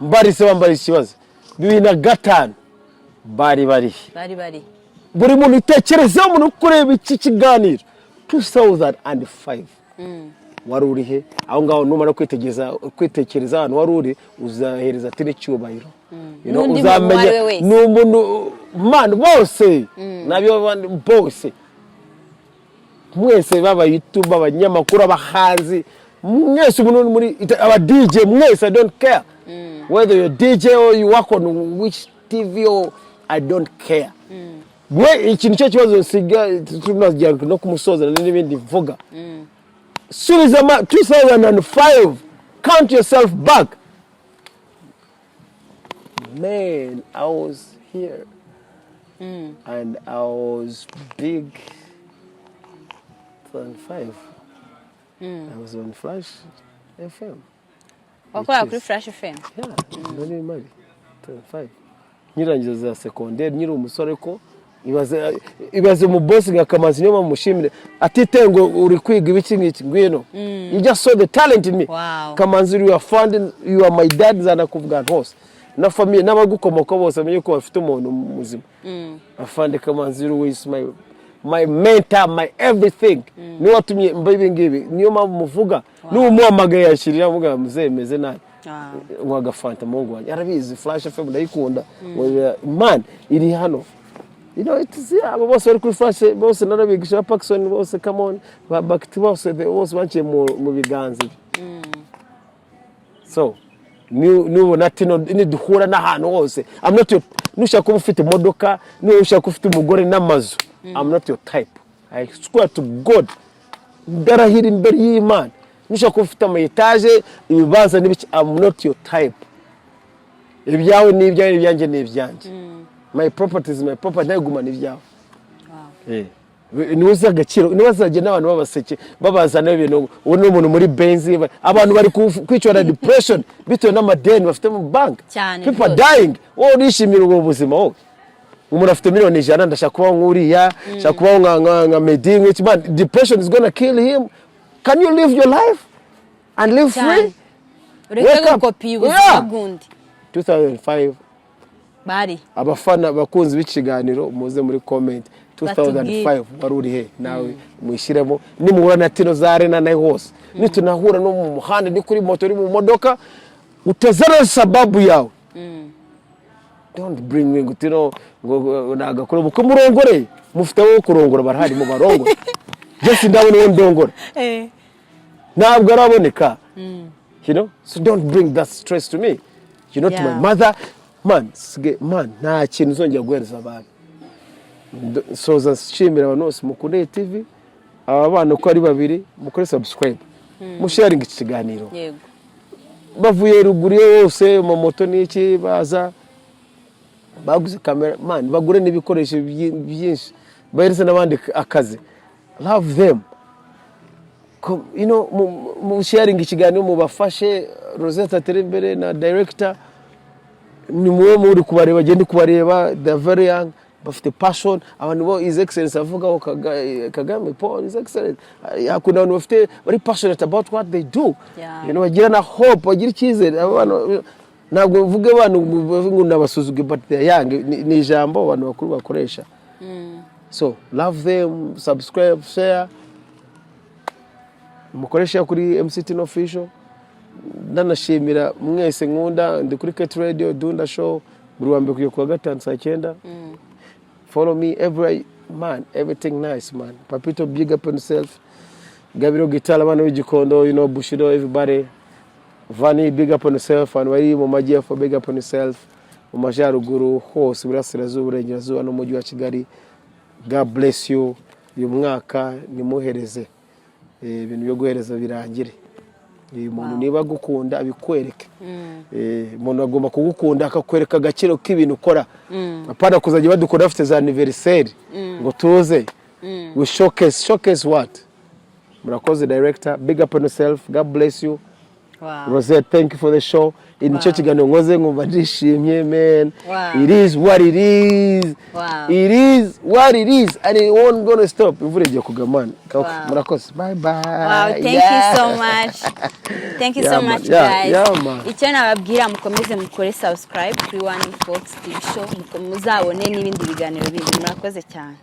mbarise, bambara ikibazo, 2005 bari barihe? Bari bari. Buri muntu itekerezeho, umuntu uri kureba iki kiganiro, 2005 wari uri he aho ngaho? Numara kwitegereza, kwitekereza ahantu wari uri, uzahereza ati n'icyubahiro. N'undi muntu uwo ari we wese. Ni umuntu, man, bose nabyo abandi bose mwese, baba YouTube, abanyamakuru, abahanzi mwese, umuntu uri muri aba DJ mwese, I don't care whether you're DJ or you work on which TV or I don't care. We ikintu cyo kibazo nsiga tunajya no kumusoza n'ibindi mvuga. Subiza 2005, count yourself back, man. I was here and I was big. 2005 I was on Flash FM. Wakorera kuri Flash FM? Yeah, nari mari 2005 nkirangiza za secondaire, nkiri umusore. Ko ibaze umubosi nka Kamanzi, niyo bamushimire atitaye ngo uri kwiga ibiki ngiki, ngwino. You just saw the talent in me. Kamanzi, you are funding, you are my dad. Nzanakuvuga ahantu hose, na famille n'abagukomoka bose bamenye ko bafite umuntu muzima. Afande Kamanzi is my mentor, my everything. Niwe watumye mba ibi ngibi, niyo mpamvu muvuga. N'ubu umuhamagaye yashyirira, avuga muzehe meze nabi, nywa agafanta, muhungu wanjye arabizi. Flash FM ndayikunda man, iri hano. It is, yeah, abo bose bari kuri Flash bose narabigisha, ba Paxson bose, come on, ba Bakiti bose, bose banciye mu biganza ibi. So nubona Tino niduhura n'ahantu hose, I'm not your, nushaka kuba ufite imodoka, niba ushaka kuba ufite umugore n'amazu, I'm not your type. I swear to God, ndarahira imbere y'Imana, nushaka kuba ufite ama etaje, ibibanza n'ibiki, I'm not your type. Ibyawe ni ibyawe, ibyanjye ni ibyanjye. My property is my property, ntayigumana ibyawe. Niwe uzi agaciro, niwe azajya n'abantu babaseke, babazana ibintu. Ubu ni umuntu muri Benz, abantu bari kwicwa na depression bitewe n'amadeni bafite mu banki. Cyane People are rwose. dying, wowe urishimira ubwo buzima. Wowe umuntu afite miliyoni 100, ndashaka kubaho nk'uriya, ndashaka kubaho nka Meddy, nk'iki. Man, depression is gonna kill him. Can you live your life and live Cyane. free? Ureke Wake up. gukopiya ubuzima bw'undi. 2005 Bari abafana, abakunzi b'ikiganiro, muze muri comment, 2005 wari uri he? Nawe mwishyiremo. Nimuhura na Tino za arena nayo hose, nitunahura no mu muhanda, ni kuri moto, uri mu modoka, utazana sababu yawe. Don't bring me ngo Tino ngo nagakora ubukwe, murongore, mufite abo kurongora barahari, mu barongore. Jye ndabona uwo ndongora ntabwo araboneka. So don't bring that stress to me, to my mother. Man, sige man, nta kintu uzongera guhereza abantu. Soza nshimira abantu bose mukundeye TV, aba bana uko ari babiri, mukore subscribe, musharinga iki kiganiro. Bavuye ruguru yo hose mu moto n'iki, baza baguze kamera, man, bagure n'ibikoresho byinshi, bahereze n'abandi akazi. Love them. Mu sharing ikiganiro, mubafashe Rosette atere imbere na director. Ni muwe muri kubareba, gende kubareba. They are very young, bafite passion. Abantu bo His Excellence avugaho, Kagame Paul, His Excellence, hakunda abantu bafite, bari passionate about what they do. Bagira na hope, bagira icyizere. Abo bantu, ntabwo mvuge abantu ngo nabasuzuge, but they are young. Ni ijambo abantu bakuru bakoresha. So love them, subscribe, share, mukoresha kuri MCT Official. Ndanashimira mwese nkunda. Ndi kuri Ket Radio Dunda Show buri wa mbere kugera ku wa gatanu saa 9. Follow me every man, everything nice, man. Papito, big up on yourself. Gabiro Guitar, abana b'Igikondo, Bushido, everybody. Vani, big up on yourself. Abantu bari mu majyepfo, big up on yourself. Mu majyaruguru hose, Iburasirazuba, Uburengerazuba n'Umujyi wa Kigali, God bless you. Uyu mwaka nimuhereze. Ibintu byo guhereza birangire. Umuntu niba agukunda abikwereke. Umuntu agomba kugukunda akakwereka agaciro k'ibintu ukora, apana kuzajya badukunda bafite za anniversaire ngo tuze we showcase. Showcase what? Murakoze. Director, big up on yourself, God bless you. Rosette, thank you for the show. Iki nicyo kiganiro nkoze nkumva ndishimye, man. It is what it is. It is what it is and it won't gonna stop. Imvura igiye kugwa, man. Okay, murakoze, bye bye. Wow, thank you so much. Thank you so Yeah, man. much, Yeah, guys. yeah, man. Icyo nababwira, mukomeze mukore subscribe kuri One Fox TV Show, muzabone n'ibindi biganiro bindi. Murakoze cyane.